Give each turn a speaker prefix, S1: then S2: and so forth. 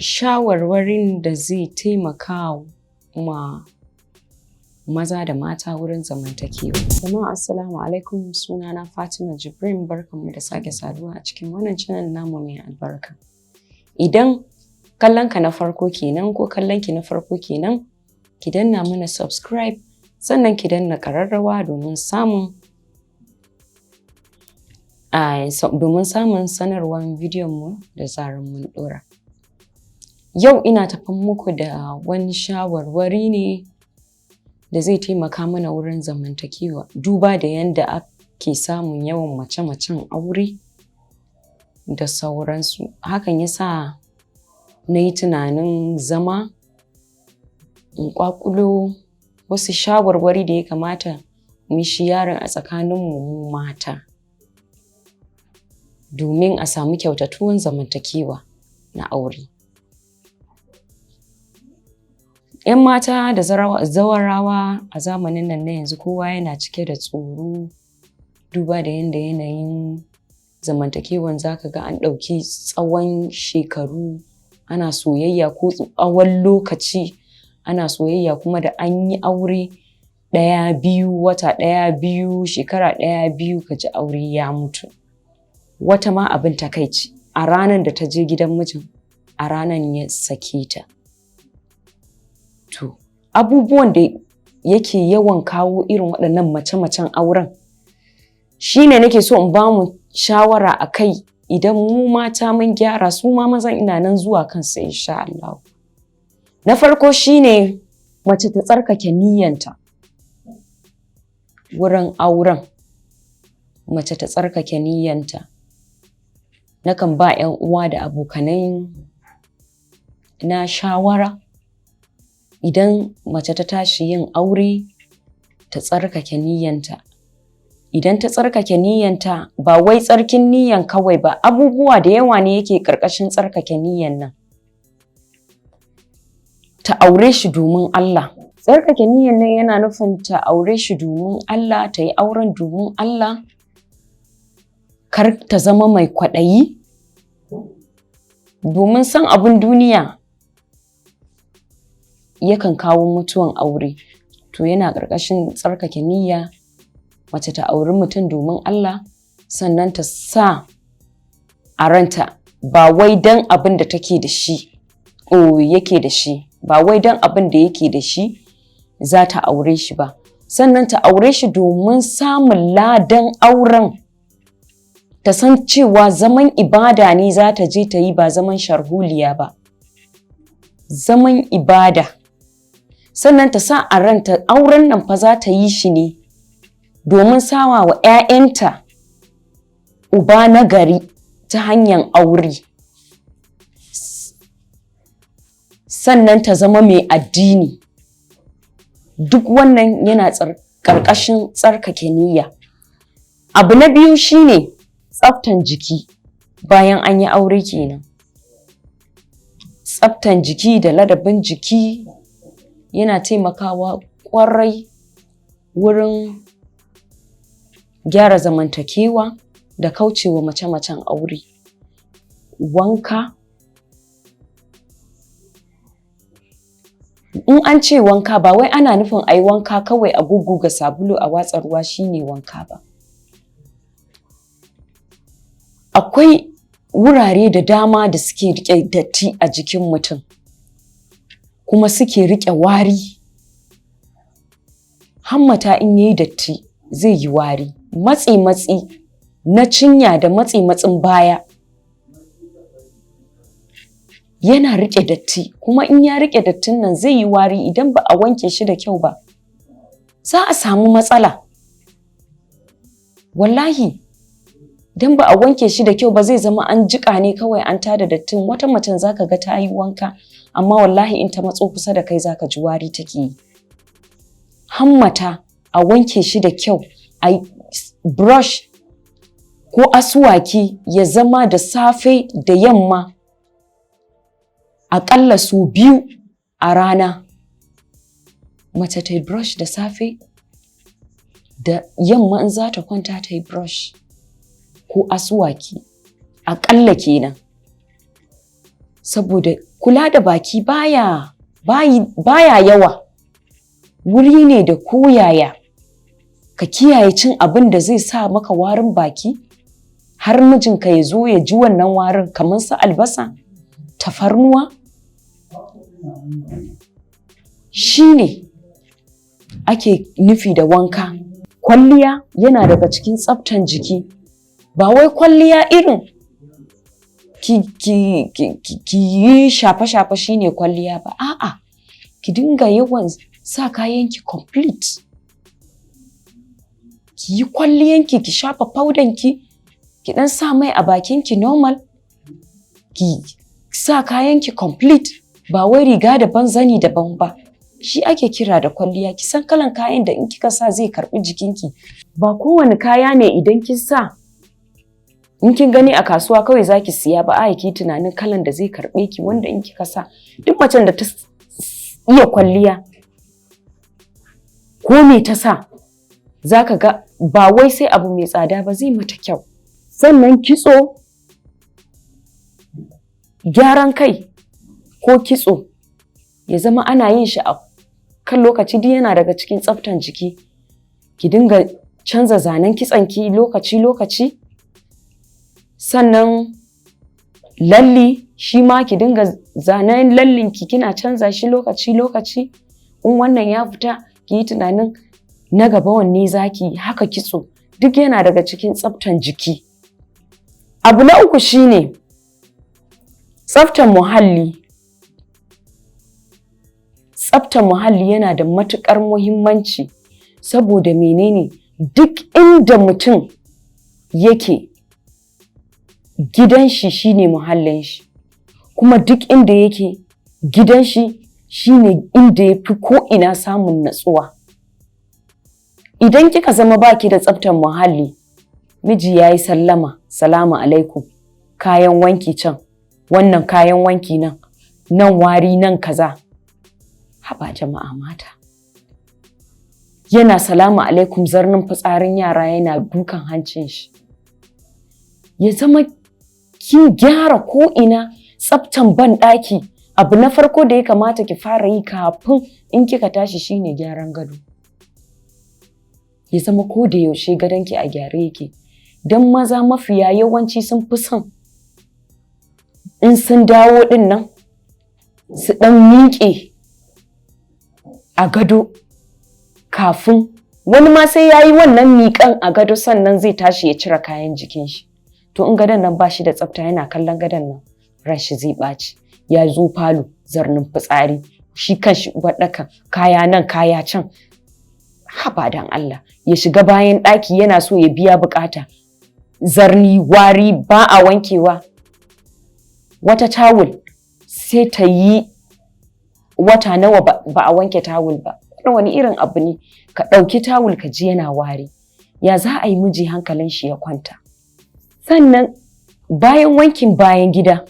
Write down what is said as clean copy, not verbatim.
S1: Shawarwarin da zai taimaka ma maza da mata wurin zamantakewa. Jama'a, assalamu alaikum. Sunana Fatima Jibrin. Barkanmu da sake saduwa a cikin wannan channel namu mai albarka. Idan kallon ka na farko kenan ko kallon ki na farko kenan, ki danna mana subscribe, sannan ki danna ƙararrawa domin samun sanarwar bidiyon mu da zarar mun ɗora. Yau ina tafe muku da wani shawarwari ne da zai taimaka mana wurin zamantakewa, duba da yanda ake samun yawan mace-macen aure da sauransu. Hakan ya sa na yi tunanin zama in ƙwaƙulo wasu shawarwari da ya kamata mu yi sharing a tsakaninmu mu mata, domin a samu kyautatuwan zamantakewa na aure. ‘Yan mata da zawarawa a zamanin nan na yanzu, kowa yana cike da tsoro, duba da yanda yanayin zamantakewan, za ka ga an ɗauki tsawon shekaru ana soyayya ko tsawon lokaci ana soyayya, kuma da an yi aure ɗaya, biyu, wata ɗaya, biyu, shekara ɗaya, biyu, ka ji aure ya mutu. Wata ma, abin takaici, a ranar da ta je gidan mijin, a ranar ya sake ta. To, abubuwan da yake yawan kawo irin waɗannan mace-macen auren shi ne nake so in ba mu shawara a kai. Idan mu mata mun gyara, su ma mazan ina nan zuwa kansu, insha Allah. Na farko shine mace ta tsarkake niyyanta wurin auren. Mace ta tsarkake niyyanta. Nakan ba 'yan uwa da abokanai na shawara, idan mace ta tashi yin aure, ta tsarkake niyyanta. Idan ta tsarkake niyyanta, ba wai tsarkin niyyan kawai ba, abubuwa da yawa ne yake ƙarƙashin tsarkake niyyan nan. Ta aure shi domin Allah. Tsarkake niyyan nan yana nufin ta aure shi domin Allah, ta yi auren domin Allah, kar ta zama mai kwaɗayi, domin son abin duniya yakan kawo mutuwan aure. To, yana ƙarƙashin tsarkake niyya, mace ta auri mutum domin Allah, sannan ta sa a ranta ba wai don abin da take da shi o yake da shi ba, wai don abin da yake da shi za ta aure shi ba. Sannan ta aure shi domin samun ladan auren, ta san cewa zaman ibada ne za ta je ta yi, ba zaman sharholiya ba, zaman ibada. Sannan ta sa a ranta auren nan fa za ta yi shi ne domin sama wa 'ya'yanta uba na gari ta hanyar aure. Sannan ta zama mai addini. Duk wannan yana ƙarƙashin tsarkake niyya. Abu na biyu shine tsaftan jiki bayan an yi aure kenan. Tsaftan jiki da ladabin jiki yana taimakawa ƙwarai wurin gyara zamantakewa da kaucewa mace-macen aure. Wanka, in an ce wanka, ba wai ana nufin a yi wanka kawai a goggoga sabulu a watsa ruwa shine wanka ba. Akwai wurare da dama da suke riƙe datti a jikin mutum, kuma suke riƙe wari. Hammata in yayi datti zai yi wari, matse-matsi na cinya da matse-matsin baya yana riƙe datti, kuma in ya riƙe dattin nan zai yi wari. Idan ba a wanke shi da kyau ba, za a samu matsala. Wallahi idan ba a wanke shi da kyau ba, zai zama an jiƙa ne kawai an tada dattin. Wata macen zaka ga ta yi wanka, amma wallahi in ta matso kusa da kai, zaka ji wari take yi. Hammata a wanke shi da kyau, a brush ko asuwaki, ya zama da safe da yamma, aƙalla sau biyu a rana. Mace ta yi brush da safe, da yamma in za ta kwanta ta yi brush ko asuwaki, aƙalla kenan, saboda Kula da baki baya yawa. Wuri ne da koyaya ka kiyaye cin abin da zai sa maka warin baki har mijinka ya zo ya ji wannan warin, kamar su albasa, tafarnuwa. Shi ne ake nufi da wanka. Kwalliya yana daga cikin tsaftan jiki. Ba wai kwalliya irin ki yi shafe-shafe shine kwalliya ba, a'a, ki dinga yawan sa kayanki complete, ki yi kwalliyanki, ki shafa powder-ki, ki dan sa mai a bakinki normal, ki sa kayanki complete, ba wai riga daban, zani daban ba. Shi ake kira da kwalliya. Ki san kalan kayan da in kika sa zai karbi jikinki. Ba kowane kaya ne idan kin sa, in kin gani a kasuwa kawai zaki siya ba. A ki tunanin kalan da zai karbe ki, wanda in kika sa. Duk macen da ta iya kwalliya, ko me ta sa zaka ga ba wai sai abu mai tsada ba, zai mata kyau. Sannan kitso, gyaran kai ko kitso ya zama ana yin shi a kan lokaci, duk yana daga cikin tsaftan jiki. Ki dinga canza zanen kitson ki lokaci-lokaci. Sannan lalli shi ma, ki dinga zanen lallinki, kina canza shi lokaci-lokaci. In wannan ya fita, ki yi tunanin na gaba wanne zaki yi. Haka kitso, duk yana daga cikin tsaftan jiki. Abu na uku shine tsaftan muhalli. Tsaftan muhalli yana da matuƙar muhimmanci. Saboda menene? Duk inda mutum yake, gidan shi shine muhallin shi, kuma duk inda yake, gidan shi shine inda ya fi ko'ina samun natsuwa. Idan kika zama baki da tsaftan muhalli, miji ya yi sallama, "Salamu alaikum," kayan wanki can, wannan kayan wanki nan, nan wari, nan kaza. Haba jama'a mata, yana "Salamu alaikum," zarnin fitsarin yara yana dukan hancin shi. Ya zama kin gyara ko'ina. Tsaftan ban ɗaki, abu na farko da ya kamata ki fara yi kafin in kika tashi shine gyaran gado. Ya zama ko da yaushe gadonki a gyare yake, don maza mafiya yawanci sun fi son in sun dawo ɗin nan su ɗan miƙe a gado kafin wani ma sai ya yi wannan miƙan a gado sannan zai tashi ya cire kayan jikin shi. To in gadon nan ba shi da tsafta, yana kallon gadon nan ran shi zai ɓaci. Ya zo falo, zarnin fitsari, shi kan shi uwarɗakan, kaya nan, kaya can. Haba dan Allah, ya shiga bayan ɗaki yana so ya biya bukata, zarni, wari, ba a wankewa. Wata tawul sai ta yi wata nawa ba a wanke tawul ba. Wannan wani irin abu ne? Ka ɗauki tawul ka ji yana wari, ya za a yi miji hankalin shi ya kwanta? Sannan bayan wankin bayan gida